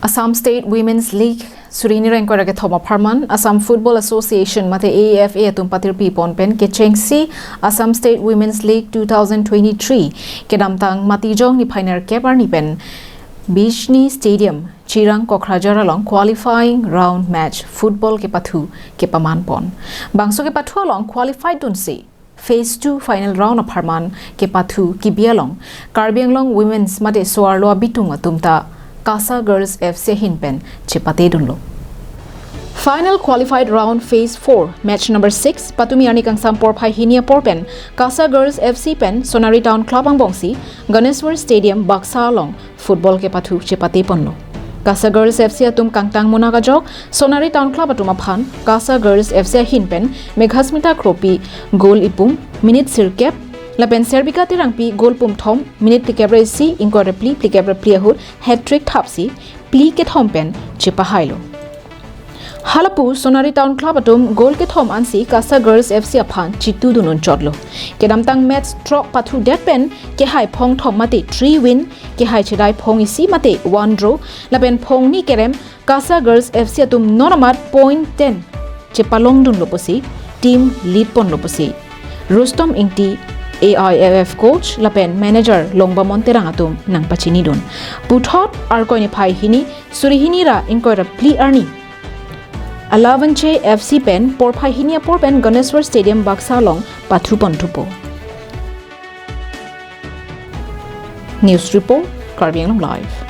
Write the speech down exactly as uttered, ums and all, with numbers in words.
Assam State Women's League suri hini ra ingkoi ra kethom apharman Assam Football Association mate A F A atum patirpi pon pen kechengsi Assam State Women's League two thousand twenty-three kedamtang Matijong niphai nerkep arni pen Bijni Stadium Chirang Kokrajhar along qualifying round match football kepathu kepaman pon. Bangso kepathu along qualified dunsi phase two final round apharman kepathu kibi along Karbi Anglong Women's mate so-arlo abitung atum ta KASA Girls F C ahin pen chepate dunlo. Final qualified round phase four match number six patumi arni kangsam porphai hini apor pen KASA Girls F C pen Sonari Town Club angbongsi Ganeshwar Stadium Baksa along football kepathu chepate ponlo. KASA Girls F C atum kangtang munak ajok Sonari Town Club atum aphan KASA Girls F C ahin pen Meghasmita Kropi goal ipum minute sirkep lapen Serbika Terangpi goal pumthom minute phlikep ra isi ingkoi ra phli phlikep ra phli ahut hat-trick thapsi phli kethom pen chepahailo. Halapu Sonari Town Club atum goal kethom ansi KASA Girls F C aphan chitu dunun chotlo. Kedamtang match throk pathudet pen kehai phongthom mate three win, kehai chedai phongisi mate one draw, lapen phongni kerem KASA Girls F C atum nonamat point ten chepalong dunlo pusi team lead ponlo pusi Rustom Ingti, A I F F coach lapen manager Longbamon Terang atum nangpachini dun. Puthot Arkoi niphai hini suri hini ra ingkoi ra phli arni Alavanche F C pen porphai hini apor pen Ganeshwar Stadium Baksa along pathu pon thupo. News report, Karbi Anglong Live.